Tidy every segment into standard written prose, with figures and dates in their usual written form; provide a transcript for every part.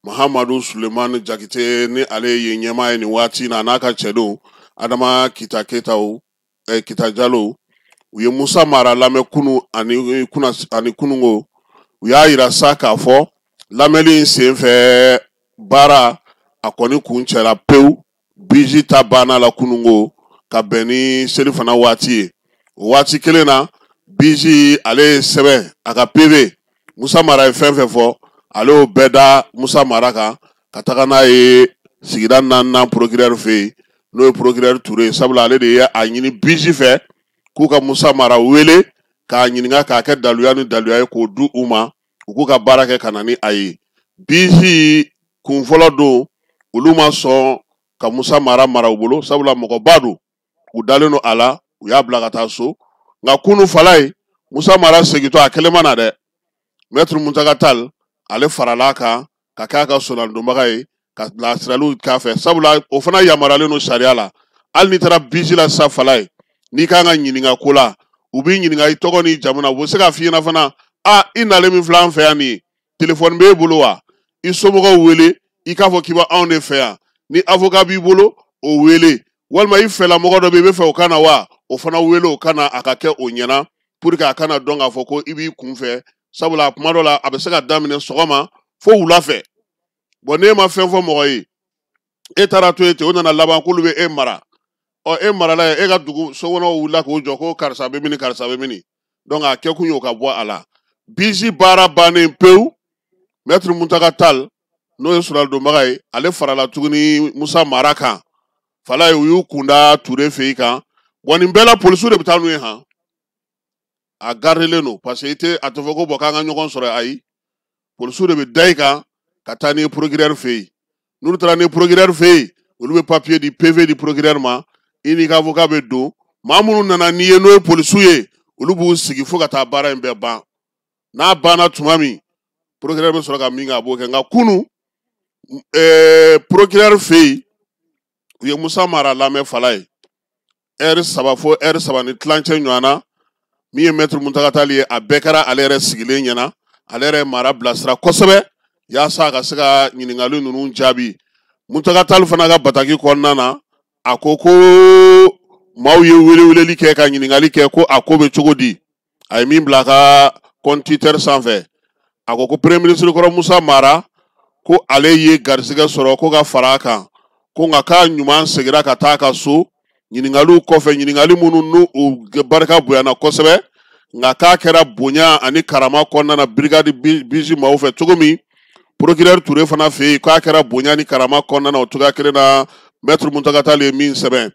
Mahamadu Sulemani Jakite ni ale ye ɲɛmaa ye nin waati in na, a n'a ka cɛdenw Adama Kita Keyitaw, Kita Jalo, u ye Musa Mara lamɛn kunu ani kuna ani kunungo. U y'a yira sa k'a fɔ lamɛnni in senfɛ baara a kɔni kuncɛra pewu, biji ta banna la kunungo ka bɛn ni selifana waati ye. O waati kelen na, biji ale ye sɛbɛn a ka PV, Musa Mara ye fɛn fɛn fɔ, ale y'o bɛɛ da Musa Mara kan ka taga n'a ye sigida naaninan procureur fɛ yen, n'o ye procureur Ture ye, sabula ale de ye a ɲini biji fɛ k'u ka Musa Mara wele k'a ɲininka k'a kɛ daluya ni daluya ye k'o di u ma, u k'u ka baara kɛ ka na ni a ye. Biji kun fɔlɔ don, olu ma sɔn ka Musa Mara mara u bolo, sabula mɔgɔba don, u dalen don a la, u y'a bila ka taa so. Nka kunu fala ye, Musa Mara segintɔ a kelen ma na dɛ, Maître Muntaga Tall ale farala a kan ka kɛ a ka sonadonbaga ye ka bilasiraliw k'a fɛ, sabula o fana yamaruyalen don sariya la. Hali n'i taara biji la sisan fala ye, n'i kan ka ɲininka ko la, u b'i ɲininka i tɔgɔ n'i jamu na, u bɛ se k'a f'i ɲɛna fana, a i nalen min filɛ an fɛ yan nin ye, telefɔni b'e bolo wa? I somɔgɔw wele i k'a fɔ k'i bɛ anw de fɛ yan, ni avocat b'i bolo o wele, walima i fɛlamɔgɔ dɔ bɛ yen i bɛ fɛ o ka na wa, o fana wele o ka na, a ka kɛ o ɲɛna pour que a kana dɔn k'a fɔ ko i b'i kun fɛ, sabula kuma dɔ la a bɛ se ka daminɛ sɔgɔma fo wula fɛ. Bɔn n'e ma fɛn fɔ mɔgɔ ye, e taara to yen ten, o nana laban k'olu bɛ e mara. Ɔ e marala ye, e ka dugu sokɔnɔw wulila k'o jɔ ko karisa bɛ mini, karisa bɛ mini. Donc a kɛkun ye o ka bɔ a la. Bisi baara bannen pewu, Maître Muntaga Tall n'o ye sɔrɔdonbaga ye, ale farala tuguni Musa Mara kan. Fala ye, u y'u kunda Ture fɛ yen kan. Wa nin bɛɛ la polisiw de bɛ taa n'u ye han, a garilen don parce que i tɛ a tɛ fɔ ko bɔn k'an ka ɲɔgɔn sɔrɔ, ayi, polisiw de bɛ da i kan ka taa n'i ye procureur fɛ yen. N'olu taara n'i ye procureur fɛ yen, olu bɛ papier di, PV di procureur ma, i n'i ka avocat bɛ don. Maa minnu nana n'i ye n'o ye polisiw ye, olu b'u sigi fo ka taa baara in bɛɛ ban. N'a banna tuma min, procureur bɛ sɔrɔ ka min kɛ, a b'o kɛ. Nka kunu procureur fɛ yen, u ye Musa Mara lamɛn fala ye ɛri saba fo ɛri saba ni tilancɛ ɲɔgɔn na. Min ye Maître Muntaga Tall ye, a bɛɛ kɛra ale yɛrɛ sigilen ɲɛna, ale yɛrɛ ye Mara bilasira kosɛbɛ yaasa a ka se ka ɲininkali ninnu jaabi. Muntaga Tall fana ka bataki kɔnɔna na, a ko ko maaw ye weleweleli kɛ ka ɲininkali kɛ ko a ko bɛ cogo di. A ye min bila a ka compte Twitter sanfɛ, a ko ko premier ministre kɔrɔ Musa Mara, ko ale ye garisɛgɛ sɔrɔ ko ka fara a kan, ko nka k'a ɲuman seginna ka taa a ka so ɲininkaliw kɔfɛ, ɲininkali minnu n'u u barika bonyana kosɛbɛ, nka k'a kɛra bonya ani karama kɔnɔna na brigade bisi maaw fɛ cogo min, procureur Ture fana fɛ yen k'a kɛra bonya ni karama kɔnɔna na o cogoya kelen na. Maître Muntaga Tall ye min sɛbɛn,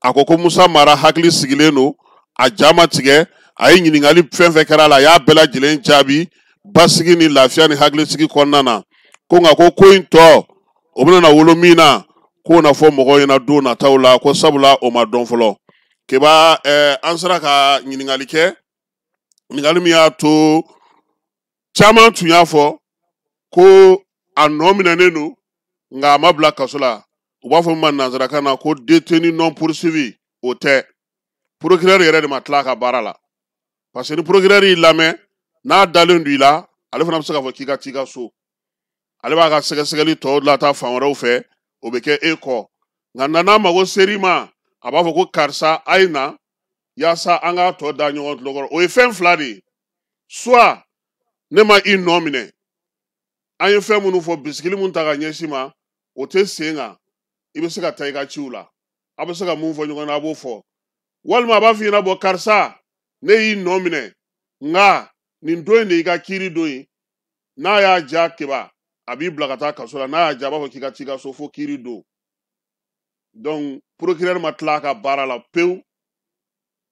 a ko ko Musa Mara hakili sigilen don, a ja ma tigɛ, a ye ɲininkali fɛn fɛn kɛra a la, a y'a bɛɛ lajɛlen jaabi basigi ni lafiya ni hakilisigi kɔnɔna na, ko nka ko ko in tɔ o bɛna na wolo min na, k'o na fɔ mɔgɔw ɲɛna don nataw la, ko sabula o ma dɔn fɔlɔ. Keba, an sera ka ɲininkali kɛ, ɲininkali min y'a to caman tun y'a fɔ ko a nɔ minɛnen don nka a ma bila kaso la. U b'a fɔ min ma nanzarakan na ko détenu non poursuivi, o tɛ. Procureur yɛrɛ de ma tila a ka baara la, parce que ni procureur y'i lamɛn n'a dalen don i la, ale fana bɛ se k'a fɔ k'i ka t'i ka so, ale b'a ka sɛgɛsɛgɛli tɔw lataa fan wɛrɛw fɛ, o bɛ kɛ e kɔ. Nka n'a mago ser'i ma, a b'a fɔ ko karisa a ye na yaasa an k'a tɔ da ɲɔgɔn tulo kɔrɔ. O ye fɛn fila de ye, soit ne ma i nɔ minɛ, an ye fɛn minnu fɔ, bisikili mun ta ka ɲɛsin ma, o tɛ sen kan, i bɛ se ka taa i ka ciw la, a bɛ se ka mun fɔ ɲɔgɔn na, a b'o fɔ. Walima a b'a f'i ɲɛna, bɔn karisa, ne y'i nɔ minɛ, nka nin don in de y'i ka kiiri don ye. N'a y'a ja Keba, a b'i bila ka taa kaso la, n'a y'a ja, a b'a fɔ k'i ka t'i ka so fo kiiri don. Donc procureur ma tila a ka baara la pewu.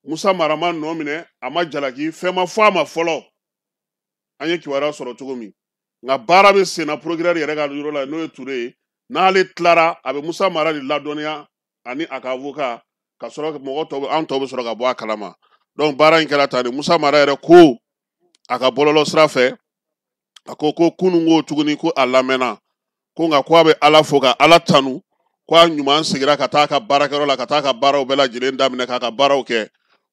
Musa Mara ma nɔ minɛ, a ma jalaki, fɛn ma fɔ a ma fɔlɔ, an ye kibaruya sɔrɔ cogo min. Nka baara bɛ sen na procureur yɛrɛ ka yɔrɔ la, n'o ye Ture ye. N'ale tilara, a bɛ Musa Mara de ladɔnniya ani a ka avocat, ka sɔrɔ mɔgɔ tɔw, an tɔw bɛ sɔrɔ ka bɔ a kalama. Donc baara in kɛra tan de. Musa Mara yɛrɛ ko a ka bɔlɔlɔ sira fɛ, a ko ko kunun ko tuguni ko a lamɛnna, ko nka ko a bɛ Ala fo ka Ala tanu, ko a ɲuman seginna ka taa a ka baarakɛyɔrɔ la, ka taa a ka baaraw bɛɛ lajɛlen daminɛ, k'a ka baaraw kɛ,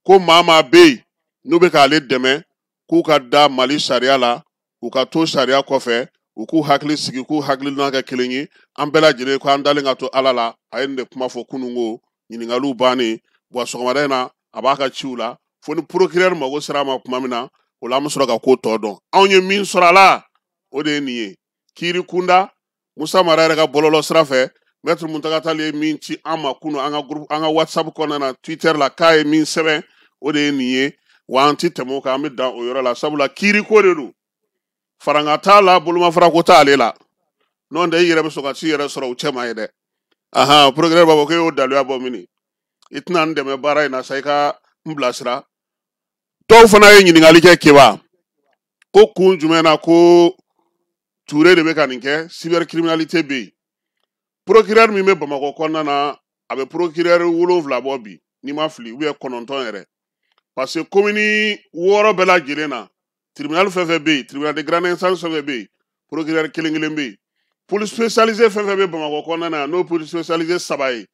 ko maa maa bɛ yen n'u bɛ k'ale dɛmɛ, k'u ka da Mali sariya la, u ka to sariya kɔfɛ, U k'u hakili sigi, k'u hakilina kɛ kelen ye, an bɛɛ lajɛlen ko an dalen ka to Ala la. A ye nin de kuma fɔ kununko ɲininkaliw bannen. Wa sɔgɔmada in na, a b'a ka ciw la fo ni procureur mago sera a ma tuma min na, o la an bɛ sɔrɔ ka ko tɔ dɔn. Anw ye min sɔrɔ a la, o de ye nin ye. Kiiri kunda, Musa Mara yɛrɛ ka bɔlɔlɔ sira fɛ, Maître Muntaga Tall ye min ci an ma kunu an ka groupe, an ka WhatsApp kɔnɔna na, Twitter la, k'a ye min sɛbɛn, o de ye nin ye. Wa an ti tɛmɛ o kan, an bɛ dan o yɔrɔ la, sabula kiiri ko de don, faranga t'a la, bolomafara ko t'ale la. N'o tɛ, i yɛrɛ bɛ sɔn ka t'i yɛrɛ sɔrɔ u cɛma ye dɛ. Ahan, procureur b'a fɔ k'e y'o daluya bɔ mini, i tɛna n dɛmɛ baara in na sa, i ka n bilasira. Dɔw fana ye ɲininkali kɛ Keba, ko kun jumɛn na ko Ture de bɛ ka nin kɛ, cybercriminalité bɛ yen. Procureur min bɛ Bamakɔ kɔnɔna na, a bɛ procureur 7 bɔ bi, n'i ma fili, ou bien 9 yɛrɛ, parce que commune 6 bɛɛ lajɛlen na, tribunal fɛn fɛn bɛ yen, tribunal de grande instance fɛn fɛn bɛ yen, procureur kelen kelen bɛ yen. Police spécialisée fɛn fɛn bɛ Bamakɔ kɔnɔna na, n'o police spécialisée 3 ye,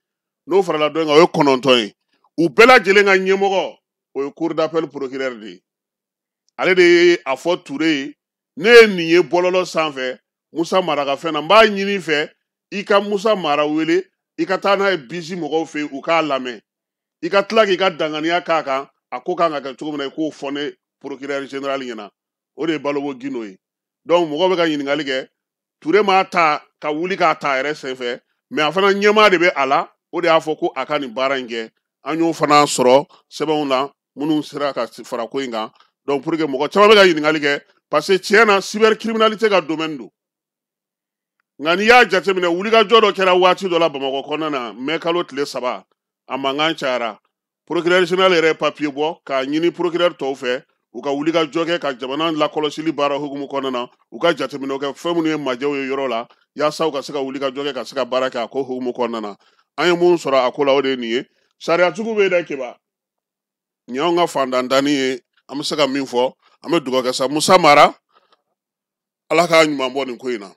n'o farala dɔ in kan, o ye 9 ye. U bɛɛ lajɛlen ka ɲɛmɔgɔ, o ye cour d'appel procureur de ye. Ale de ye a fɔ Ture ye, ne ye nin ye bɔlɔlɔ sanfɛ Musa Mara ka fɛn na, n b'a ɲini i fɛ i ka Musa Mara wele, i ka taa n'a ye bisi mɔgɔw fɛ yen, u k'a lamɛn, i ka tila k'i ka danganiya k'a kan, a ko kan ka kɛ cogo min na, i k'o fɔ ne procureur général ɲɛna. O de ye Balobo Gindo ye. Donc mɔgɔw bɛ ka ɲininkali kɛ, Ture m'a ta ka wuli k'a ta a yɛrɛ senfɛ, mais a fana ɲɛmaa de bɛ a la, o de y'a fɔ ko a ka nin baara in kɛ. An y'o fana sɔrɔ sɛbɛnw na minnu sera ka fara ko in kan. Donc pour que mɔgɔ caman bɛ ka ɲininkali kɛ, parce que tiɲɛ na cybercriminalité ka domaine don. Nka n'i y'a jateminɛ, wulikajɔ dɔ kɛra waati dɔ la Bamakɔ kɔnɔna na, mɛ kalo tile 3, a mankan cayara. Procureur général yɛrɛ ye papier bɔ k'a ɲini procureur tɔw fɛ, u ka wulikajɔ kɛ ka jamana lakɔlɔsili baara hukumu kɔnɔna na, u ka jateminɛw kɛ fɛn minnu ye majɛw ye yɔrɔ la, yaasa u ka se ka wulikajɔ kɛ ka se ka baara kɛ a ko hukumu kɔnɔna na. An ye mun sɔrɔ a ko la, o de ye nin ye. Sariyatigiw bɛ yen dɛ, Keba. Nin y'anw ka fantantanni ye, an bɛ se ka min fɔ, an bɛ dugawu kɛ sa. Musa Mara, Ala k'a ɲuman bɔ nin ko in na.